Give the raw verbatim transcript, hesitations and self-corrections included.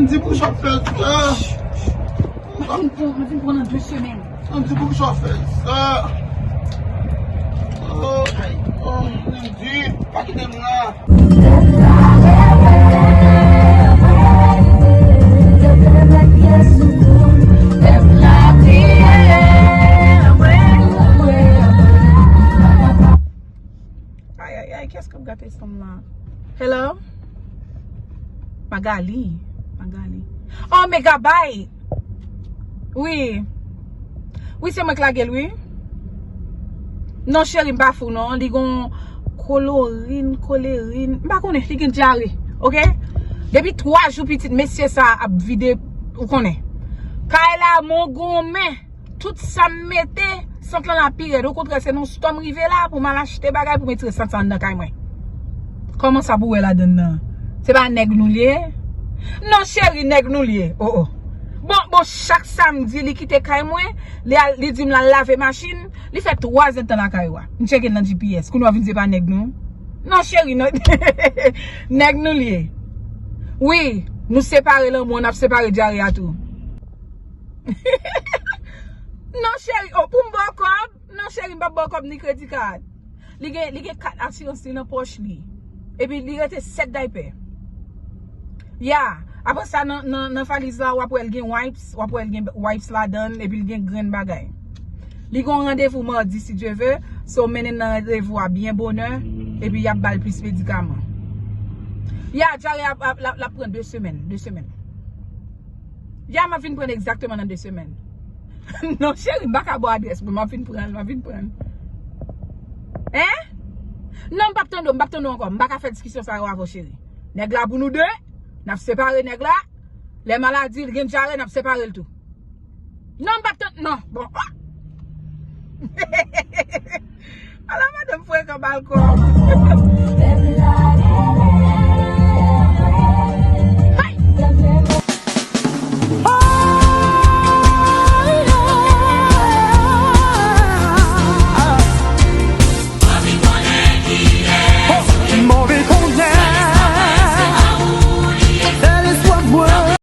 Di pou sa fè sa. Mwen vin pran, mwen vin pran nan de semèn. Andy, poukisa w fè sa? Oh, oh, Andy, pa kite m la. Ay, ay, ay, kiyès k ap gate sanm la? Hello? Magali. Magali. Oh, Megabyte. Wi. Wi, se mwen k lage l, wi. Non, cheri, m pa fou, non. Li gon kolorin, kolerin. M pa konnen, li gen dyare, oke? Depi twa jou pitit mesye sa ap vide, ou konnen. Kay la, mwen gonmen. Tout sa m mete, sant lan la pi rèd. Okontrè, se nan stò m rive la pou m al achte bagay pou m retire sant sa anndan kay mwen. Kòman sa pou wè ladann nan? Se pa nèg nou l ye? Non, cheri, nèg nou l ye. Oh, oh. Bon, bon, chak samdi, li kite kay mwen, li al, li di m l al lave machin, li fè twa zèdtan lakay ou a. M tcheke l nan G P S. Kounye a w vin di se pa nèg nou? Non, cheri, non. Nèg nou l ye. Wi, nou separe lanmou an, n ap separe dyare a tou. Non, cheri, oh, pou m ba w kòb? Non, cheri, m p ap ba w kòb ni kredi kad. Li gen, li gen kat asirans li nan pòch li. Epi li rete sèt daypè. Ya, apre sa, nan, nan, nan valiz la, w ap wè l gen wipes, w ap wè l gen wipes ladan l, epi l gen grenn bagay. Li gen yon randevou madi, si Dye ve, so mennen l nan randevou a byen bonè, epi y ap ba l plis medikaman. Ya, dyare ap, ap, l ap, l ap pran de semèn, de semèn. Ya, m ap vin pran egzakteman nan de semèn. Non, cheri, m pa ka ba w adrès mwen, m ap vin pran l, m ap vin pran l. Hein? Non, m p ap tande w, m p ap tande w ankò. M pa ka fè diskisyon sa yo avè w, cheri. Nèg la pou nou de, n ap separe nèg la. Lè maladi, l gen dyare, n ap separe l tou. Non, m p ap tande, non. Bon. Ala madanm frekan ba l kòb.